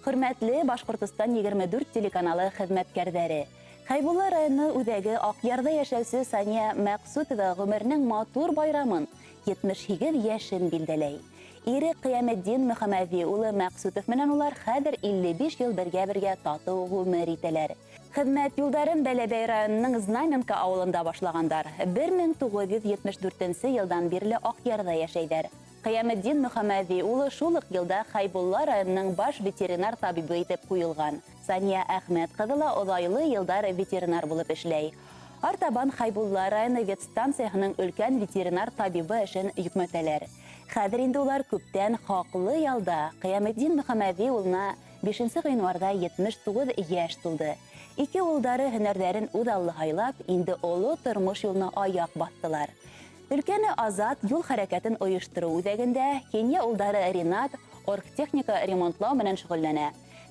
Хөрмәтле Башҡортостан 24 телеканалы хеҙмәткәрҙәре! Хәйбулла районы үҙәге Аҡъярҙа йәшәүсе Сания Мәҡсүтова ғүмеренең матур байрамын, 78 йәшен билдәләй. Ире Ҡиәметдин Мөхәмәҙи улы Мәҡсүтов менән улар хәҙер 55 йыл бергә-бергә татыу ғүмер итәләр. Хеҙмәт юлдарын Бәләбәй районының Знаменка ауылында башлағандар. 1974 нсе йылдан бирле Аҡъярҙа йәшәйҙәр. Ҡиәметдин Мөхәмәҙи улы шул уҡ йылда Хәйбулла районының баш ветеринар табибы итеп ҡуйылған. Сания Әхмәт ҡыҙы ла оҙайлы йылдар ветеринар булып эшләй. Артабан Хәйбулла районы ветстанцияһының өлкән ветеринар табибы эшен йөкмәтәләр. Хәҙер инде улар күптән хаҡлы ялда. Ҡиәметдин Мөхәмәҙи улына бишенсе ғинуарҙа 79 йәш тулды. Ике улдары һөнәрҙәрен үҙаллы һайлап, инде оло тормош юлына аяҡ баҫтылар. Өлкәне Азат юл хәрәкәтен ойоштороу үҙәгендә, кинйә улдары Ринат оргтехника ремонтлау менән шөгыльләнә.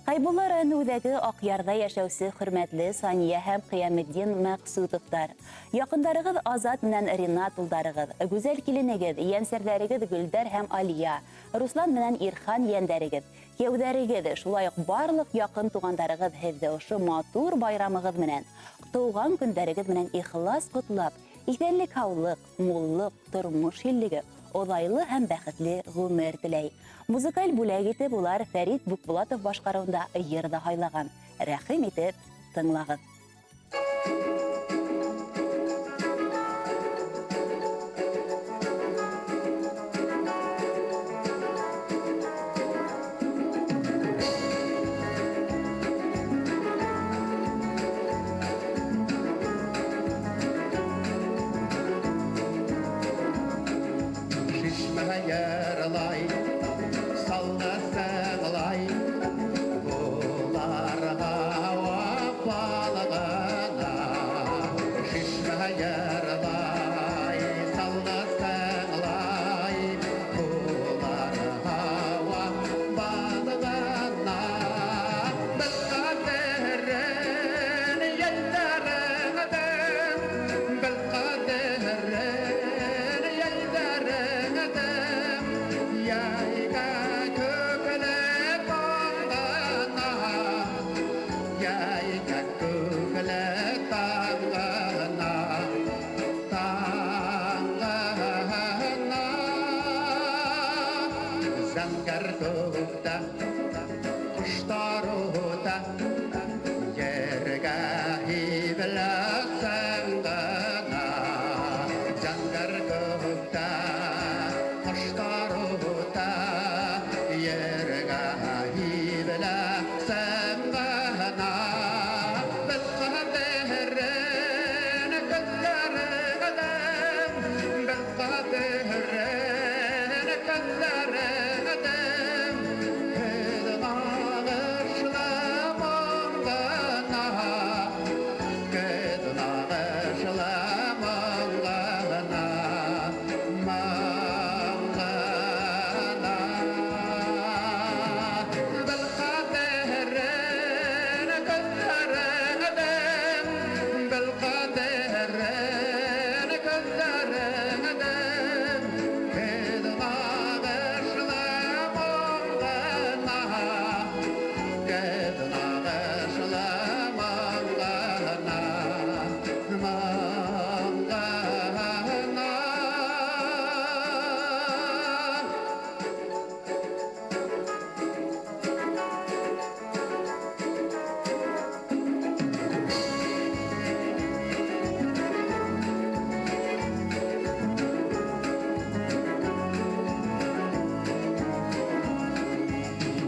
Хәйбулла районы үҙәге Аҡъярҙа йәшәүсе хөрмәтле Сания һәм Ҡиәметдин Мәҡсүтовтар. Яҡындарығыҙ Азат менән Ринат улдарығыҙ, гүзәл киленегеҙ, йәнсәрҙәрегеҙ Гөлдәр һәм Алия, Руслан менән Ирхан йәндәрегеҙ, кияүҙәрегеҙ, шулай уҡ барлыҡ яҡын туғандарығыҙ һеҙҙе ошо матур байрамығыҙ менән, тыуған көндәрегеҙ менән ихлас ҡотлап, Иҫәнлек-һаулык, муллык, тормош иллеге, оҙайлы һәм бәхетле ғүмер теләй. Музыкаль бүләк итеп улар Фәрит Букбулатов башҡарыуында йыр ҙа һайлаған. Рәхим итеп тыңлағыҙ. Шишмә йырлай, салғы сыңлай, Буларга вафалыгына. Шишмә йырлай, салғы сыңлай, Буларга вафалыгына. Бер ҡәҙерен йәлдәреңдең, бел ҡәҙерен йәлдәреңдең, Йәйгә күкле таңғына, йәйгә күкле таңғына, таңғына. Зәңгәр күктә ҡоштар үтә, Ергә һибелә сыңғына. Зәңгәр күктә ҡоштар үтә, Ергә һибелә сыңғына. Бел ҡәҙерен көндәреңдең, бел ҡәҙерен көндәреңдең, Көҙ нағышлы моңғына, көҙ нағышлы моңғына, моңғына. Бел ҡәҙерен көндәреңдең, бел ҡәҙерен көндәреңдең, Көҙ нағышлы моңғына, көҙ нағышлы моңғына, моңғына.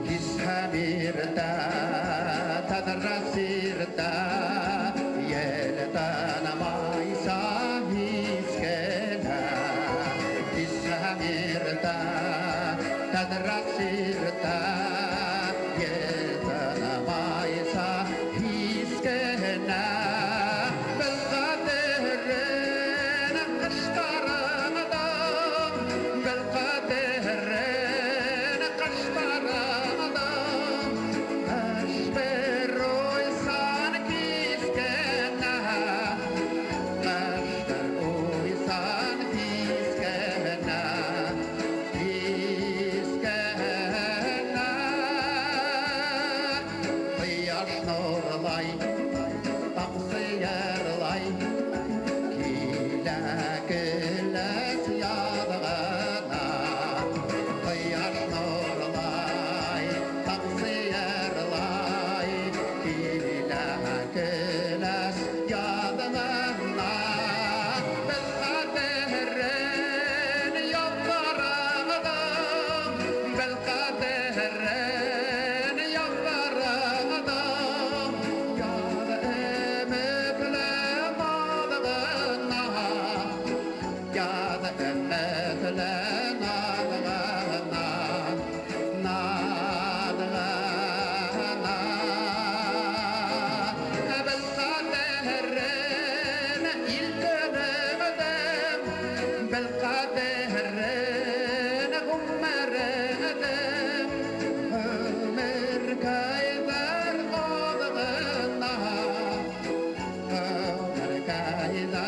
Кис һәм иртә, тәҙрә сиртә, Ел тынмайса һис кенә. Кис һәм иртә, тәҙрә сиртә, Ел тынмайса һис кенә. Бел ҡәҙерен ҡыштарыңдың, бел ҡәҙерен ҡыштарыңдың, Ҡыш бер уйсан кискенә, ҡыш бер уйсан кискенә, кискенә. Ак сыерлай килә көләс яҙығына. Бел ҡәҙерен яҙҙарығыҙың, бел ҡәҙерен яҙҙарығыҙың, яҙ өмөтлө наҙығына, яҙ өмөтлө наҙығына, наҙығына. Бел ҡәҙерен ил көнөңдөң, бел ҡәҙерен ғүмереңдең, ғүмеркәйҙәр аҙ ғына, ғүмеркәйҙәр.